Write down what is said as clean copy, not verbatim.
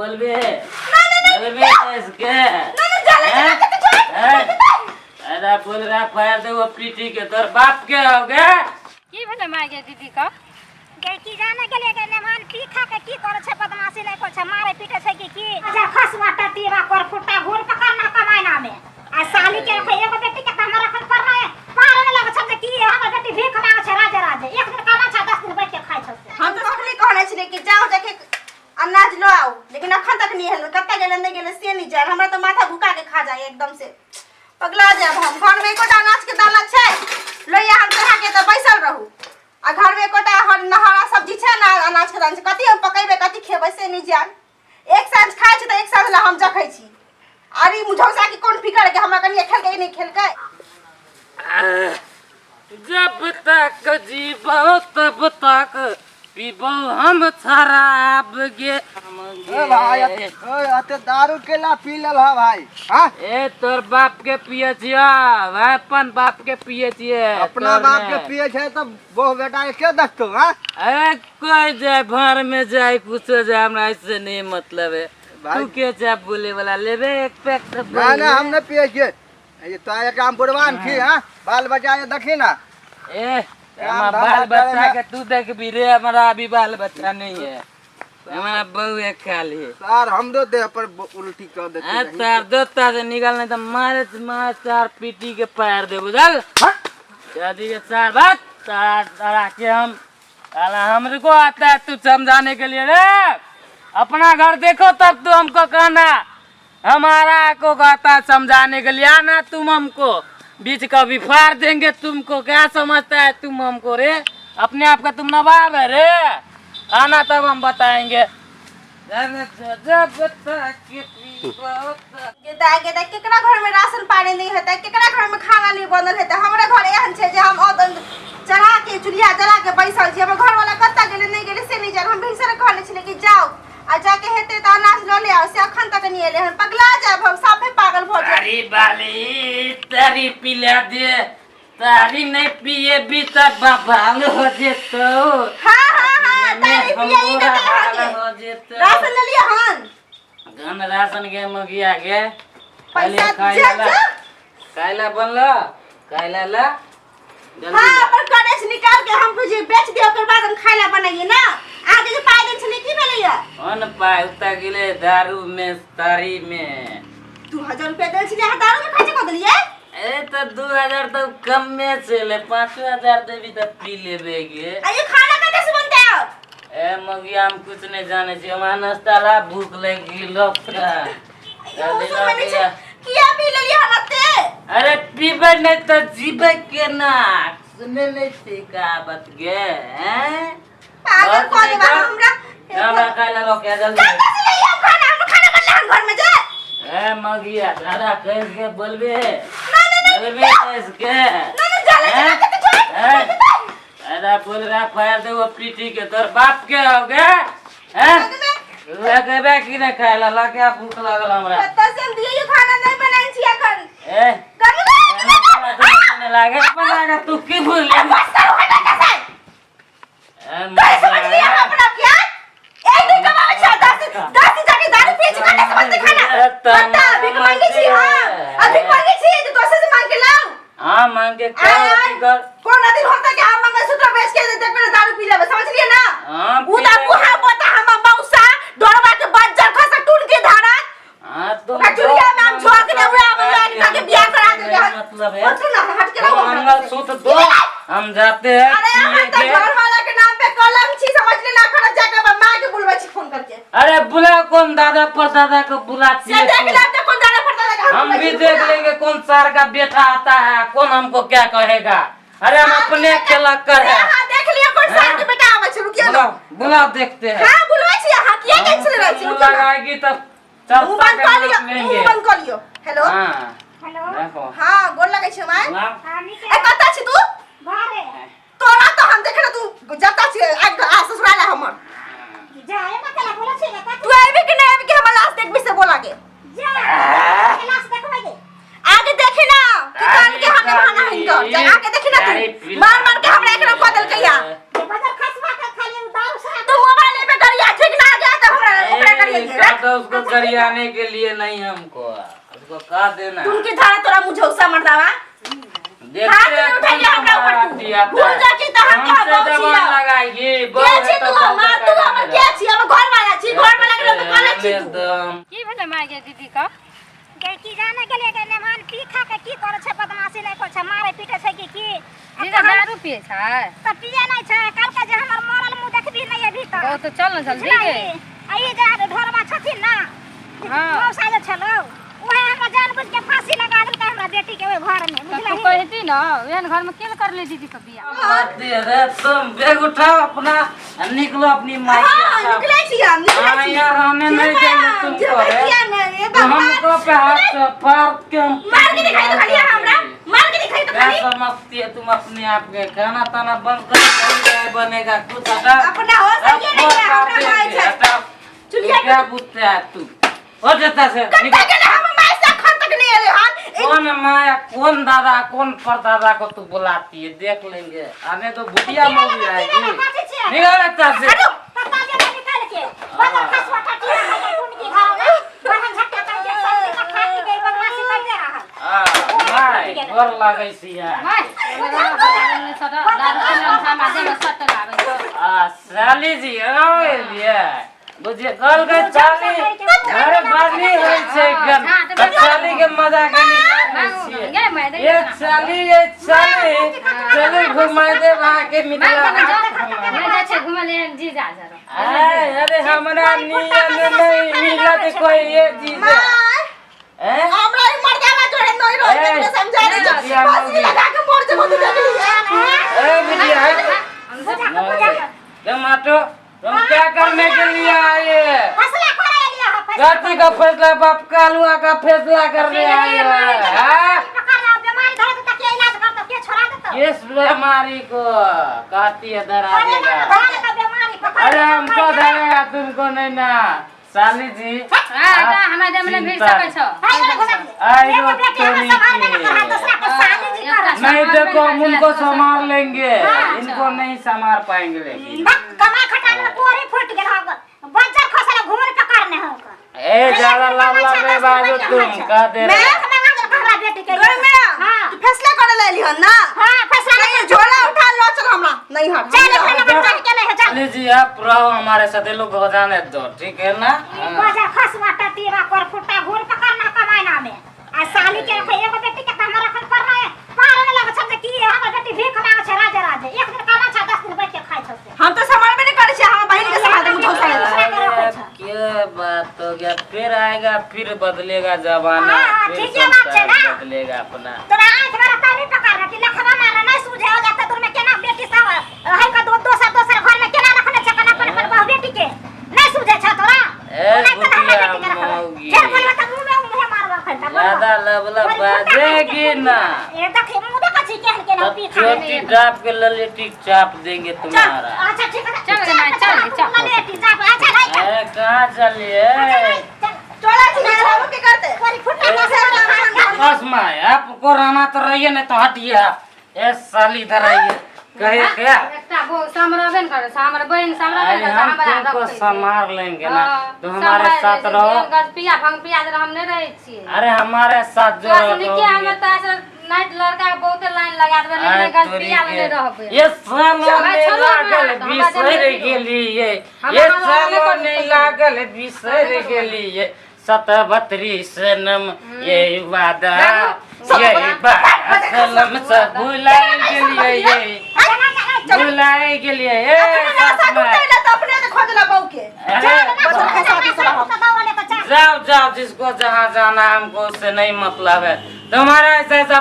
बोलबे ना ना ना बोलबे इसके ना ना जले हैं? जला के छोड़ हैं? अरे बोल रहा फायर दे वो पीटी के तोर बाप के हो गए। की भेलै माय गे दीदी का? गे की जाने गेले गे मेहमान पी खा के की करे छै, बदमाशी नहि करे छै, मारे पीटे छै की की अच्छा खसुआ टटीवा कर फुटा घूर पकड़ ना कमाइना में आ साली के रखे एगो बेटी के हमरा रखल पर रहे पार नहि लगे छै जे की हमर बेटी भीख मांगे छै राजे राजे, एक दिन कमा छै 10 दिन बैठ के खाइ छै से। हम तो अखनी कहने छलियै कि जाओ जाके अनाज लो आओ, लेकिन अखन तक नहीं हेल, कतऽ गेलै नहि गेलै से नहीं जान। हमरा तो माथा भुका के खा जाए एकदम से, पगला जायब हम। घर में एकोटा अनाज के दाना छै लोहिया हम चढ़ा के तऽ बैसल रहू, आ घर में एकोटा हरा सब्जी छै ना अनाज के दाना छै, कथी हम पकेबै कथी खेबै से नहीं जान। एक साँझ खाइ छी तऽ एक साँझ ला हम जखै छी। अरे मुझौसा के कोन फिकर के हमरा कनिया खेलकै नहीं खेलकै। जब तक जीबो तब तक पीबो हम शराब गे। ए भाई, ए अते दारू केला पी लेल हा भाई? हाँ ए तोर बाप के पिए छियो, अपन बाप के पिए छिए। अपना बाप के पिए छै तब बहु बेटा के के देखतो? हाँ ए कोई जाए भर में जाए कुछ जाए, हमरा ऐसे नहीं मतलब है। तू के जाए बोले वाला लेबे एक पैक तो ना ना हम नहीं पिए छिए। ये तो एक काम बुढ़वान छी। हाँ बाल बच्चा ये देखी ना। ए हमारा बाल बच्चा के तू देख भी रे, हमारा अभी बाल बच्चा नहीं है, हमारा बहू है खाली। सर हमरो देह पर उल्टी कर देते। तार दो तार से निकल नहीं तो मारे मारे चार पीटी के पैर दे बुझल शादी के चार बात तारा तारा के हम साला हमरे को आता है तू समझाने के लिए रे। अपना घर देखो तब तू हमको कहना, हमारा को कहता है समझाने के लिए आना तुम हमको बीच का भी फाड़ देंगे तुमको। क्या समझता है तुम हमको रे? अपने आप का तुम नवाब है रे, आना तब हम बताएंगे। गेदा गेदा केकरा घर में राशन पानी नहीं हेतै, केकरा घर में खाना नहीं बनल हेतै। हमरा घर एहन छै जे हम चढ़ा के चूल्हा जला के बैसल छी। हमर घर वाला कतऽ गेलै नहीं गेलै से नहीं जान। हम भिनसर कहने छलियै कि जाओ आ जाके हेतै तऽ अनाज लऽ ले आओ, से अखन तक नहीं एलै हन। पगला जायब हम, साफे पागल भऽ जायब। अरे बाली तारी पिला दे, तारी नहीं पिए भी तब बवाल हो जेतो। हाँ हाँ हाँ तारी पिए ई कते हाल अहाँके हो जेतो। राशन लेलियै हन? धन राशन के मगिया के पैसा जे जे काइला बनला काइला ला जल्दी। हाँ अपन करेज निकाल के हम कुछ बेच दियो, ओकर बाद हम खाय ला बनाइए ना। आगे जे पाइ देल छलै की भेलैया? अन पाइ उता गेलै दारू में तारी में। 2000 रुपया देल छलै, अहाँ दारू में खर्च कऽ देलियै? ए तो 2000 तो कम में छलै, 5000 देबी तऽ पी लेबे गे। आ ये खाना कतऽ से बनतै आब? ए मगिया हम कुछ नहीं जाने छी, हमरा नाश्ता ला भूख लागि गेल। इहो समझ नहि छै किया पी लेलियै हम एते? अरे पीबै नहीं तो जीबै केना? सुने नहीं छी कहावत गे? हैं? पागल कऽ देबा हमरा। हमरा खाय लगा के जल्दी। कतऽ से लइयै हम खाना? हम खाना बनले हन घर में जे। ए मगिया दादा कह के बोलबे ना ना ना बोलबे कह के ना ना जले जला के छोड़। हैं? अरे बोल रहा फायर दे वो पीटी के तोर बाप के हो गए। हैं लगेबे कि नहीं खाय ला लगे भूख लागल हमरा। कतऽ से हम दियै? खाना नहीं बनाइ छी अखन। ए करू ने लागे बना तू की भूल बस करू, हटा कैसे ए कैसे समझ लिया अपना क्या? एक दिन कमावे छै 10 10 दिन जाके दारू पिए छी, कतऽ से बनतै खाना? कतऽ भीख मांगे छी हम? आ भीख मांगे छी तऽ दोसर से मांग के लाउ। हाँ मांग के आय, खाओ आय। की कर कोन दिन होता कि हम मंगलसूत्र बेच के देखबे ना दारू पी लेबै, समझलिए ना? हाँ, उ पी तऽ लेबै। बुहा बोता हम मौसा डोरवा के बज्जर खसा टून के धारा हाँ तो ओकरा चुड़िया में हम झोंक देबै, आब लड़का के बियाह करा देबै। मतलब है हटू ना, हट के रहो हमरा से। मंगलसूत्र दो हम जाते हैं अरे पिए हम तो के। घर वाला के नाम पे कलंक छी, समझ ले ना? खड़ा जाके अपन माँ के बुलबै छी फोन करके। अरे बुला कौन दादा पर दादा को बुलाती से है देख तू? ले तो कौन दादा पर दादा के हम बुलबै भी छी, देख बुला। लेंगे कौन सार का बेटा आता है, कौन हमको क्या कहेगा। अरे हम अपने के लक्कर है। हाँ देख लियो कौन सार के बेटा आबै छै, रुकियो ना। बुलाओ बुलाओ देखते हैं। हाँ बुलबै छी अहाँ, किया टेंशन रहै छी? रुकियो ना। लगाएगी तब चल मुंह बंद कऽ लियो, मुंह बंद कऽ लियो। हेलो हाँ हेलो। देखो। हाँ गोर लगै छै माय। बुलाओ। हाँ नीके। ए कतऽ छी तू? घरे। तोरा तो हम देखे ना तू जतऽ छी आ ससुराल हमर। जाए मत बोलै छी ना। तू आबि कि नहीं आबि कि हमर लाश देखबी से बोला के? जा लाश देखबै गे। आगे देखी ना कि कान के हमने भाना हिनकर जा आके देखी ना तू मार मार के हमरा एकरा कह देलकै या। जे बजर खसवा के खाली दारू शराब तू मोबाइल पे गरिया ठीक ना आ गया तो हमरा ओकरा गरिया रे। हाँ तो उसको गरियाने के लिए नहीं हमको, उसको कह देना। तुम के धारा तोरा मुझौसा मर्दावा। देखते हाथ हैं नहीं उठाइए कौन हमरा ऊपर तुम्हारा तू। दिया था। भूल जा कि तहन का हमसे बहू जबान छियौ। लगाएगी, बहू के है छी तो तू बहू हमर? का तू हमर करेगा। के छी? हमर घर वाला छी, घर वाला के लोग कहले छी तू। एकदम। की भेलै माय गे दीदी का? गे की जाने गेलै गे मेहमान पी खा के की करै छै, बदमाशी नहि करै छै, मारे पीटे छै कि की? जीजा दारू पिए छै? तऽ पिए नहि छै। काल्हि जे हमर मरल मुँह देखबी नहि अभी तक। ओ तऽ चल ने जल्दी गे। आ ई जे ढोरबा छथिन ना, हाँ। मौसा जे छलौ, उहे हमरा जानबूझ के फांसी लगा देलकै हमरा बेटी के ओहि घर में। तऽ तू बुझलही? कहती ना, एहन घर में केल करले दीदी के बियाह? बात दे रे, तुम बैग उठाओ अपना आ निकलो अपनी माई के हाँ, साथ। निकलै छी हम, निकलै हाँ, छी। यहाँ रहने नहीं जेबै देंगे हम, तुमको, जेबै रे। किया नहि? ए तो भगवान, हमको पे हाथ से फाड़ के हम मार के दिखाई तो खाली हमरा, मार के दिखाई तो क्या खाली। समझती है तुम अपने आप के? खाना ताना बंद करो, नहीं चाय बनेगा कुछ, हटाओ। अपना हो सही नहीं है, हमरा माय छै। हटाओ। चुलिया के- क्या पूछते है तू? हो जाता से कत्ता निकल। गेलै हम माय से अखन तक नहि एलै हन। कौन माया, कौन दादा, कौन परदादा को तू बुलाती है? देख लेंगे, आने तो भुटिया मौगी आएगी। निकल अच्छा से। कत्ता जेबै निकालि के? बजर खसुआ टटिया है के टुनकी घर में बहन झटका करके सब दिन खा पी के बदमाशी करते रहल। आ my गोर लागै छी यार। माय दारू पीला सामा देह सट लाबै छै। आ साली जी आवे लिए बुझिए कल के साली घर बानी होइ छै गन तऽ साली के मजा के निकालै छियै। गे माय दे। एक साली, एक साली, चलू घुमाय देब अहाँके मिथिला हाट। नहि जाइ छै घुमै ले जीजा जरा। आय, अरे हमरा नियन नहीं मिलत कोई ये जीजा। माय, हैं? हमरा ई मर्दावा जोड़े नहीं रहै, ए, एकरा समझा दे जे बिटिया फांसी मौगी। लगा के मर जेबो तू देख लिहे। ए बिटिया, टमाटो तुम क्या करने के लिए आए? फैसला करे एलियै हँ, फैसला। कथी का फैसला? बाप का आलुआ का फैसला करने आए हैं, हाँ? पकड़ रहा बीमारी धरे देता के इलाज करता के छोड़ा देता। किस बीमारी को कहती है धरा अरे देगा? ना धरे देता बीमारी पकड़। अरे हमको धरेगा, तुमको नहीं ना साली जी। हाँ, तऽ हमरा देह में नहि भिड़ सकै छौ। आई एगो बेटी हमरा संभालबे न करहा, दूसरा के साली जी करहा। नहीं देखो, हम उनको संभाल लेंगे, इनको नहीं संभाल पाएंगे लेकिन। कमाई खटाई में कोरी फूट गेल हौ, बज्जर खसल घूर पकड़ने हौ। ए ज्यादा लाभ लाभ नहीं बाजू तुम, कह दे रहे। मैं मंगा देलक हमरा बेटी के। गई मैं, हाँ। तू फैसला करे ले एली हन ना? हाँ, फैसला। नहीं, झोला उठा लो चल, हमरा नहीं हट। चल अपने बच्चा के नहीं है, चल। साली जी आप रहो हमारे साथ, ये लोग हो जाने दो, ठीक है ना? हाँ। बज्जर खसुआ टटीवा कर फुट्टा घूर पकड़ना कमाई में आ साली के रखे एगो बेटी के हमरा रखल पर रहे पार न लगे छै कि हमर बेटी भीख मांगे छै राजे राजे। एक दिन कमा छै, 10 दिन बैठ के खाइ छै से। हम तो संभालबे नहीं करै छियै, हमर बहिन के संभाल दे मुझे। अरे क्या बात हो गया, फिर आएगा, फिर बदलेगा जमाना। हाँ, फिर ठीक है बात छै संसार ना। बदलेगा अपना। तोरा आँख में ताली पकड़ कि लखवा मारे नहीं सूझे हो जाता तोर में। केना बेटी सब है का दो दोसर दोसर घर में केना रखने छै? केना अपन अपन बहु बेटी के नहीं सूझे छै तोरा? ए, नहीं तऽ हमरा बुढ़िया बेटी के रखबै। मौगी। फेर बोलबै तऽ मुँह में उम्हरे मारबै एखन तऽ बोलबै। ज्यादा लबला बाजेगी ना। ए देखी मुँह देखै छी केहन केहन तब पी खा। चोटी चाप के ललेटी चाप देंगे तुम्हारा। अच्छा ठीक है। चल रे माय, चल, चल। ललेटी चाप, अच्छा नहीं चल। अरे कहाँ चलिए? चल। चला छी हम के करते। तोरी फुट्टा दस। बस माय, आपको रहना तो रहिए, नहीं तो हटिए आप। ए साली इधर आइए, कहे क्या? एकटा बो समरबे ने करै छै, हमर बहिन समरबे अरे ने करै छै, हम हमरा तुमको रखै छै। संभाल लेंगे ना। हाँ, तुम हमारे सम्हारि साथ लै छै। रहो। जेहन गज पिया भंग पिया जे हम नहि रहै छियै। अरे हमारे साथ जो तोरा से निके रहोगे। हमे तऽ से नाइट लड़का के बहुते लाइन लगा देबै, लेकिन आय गज तोरी पिया मे के। नहि रहबै। ये सालो भाई नहीं छोड़ो ना, लागल तऽ हमरा बिसरि जल्दी गेलियै। हमरा ये हमरा सालो नहि नहीं लागल बिसरि गेलियै, सतबत्री सनम ये वादा ये बात सनम सब भुलाइ गेलियै, ये भुलाइ गेलियै। ए अपने सास आशा माय। टूटै ला तऽ अपने से खोजला बहू के। अरे बच्चा खसा के सब हम। जाओ जाओ, जिसको जहाँ जाना है, हमको उससे नहीं मतलब है। तुम्हारा ऐसा ऐसा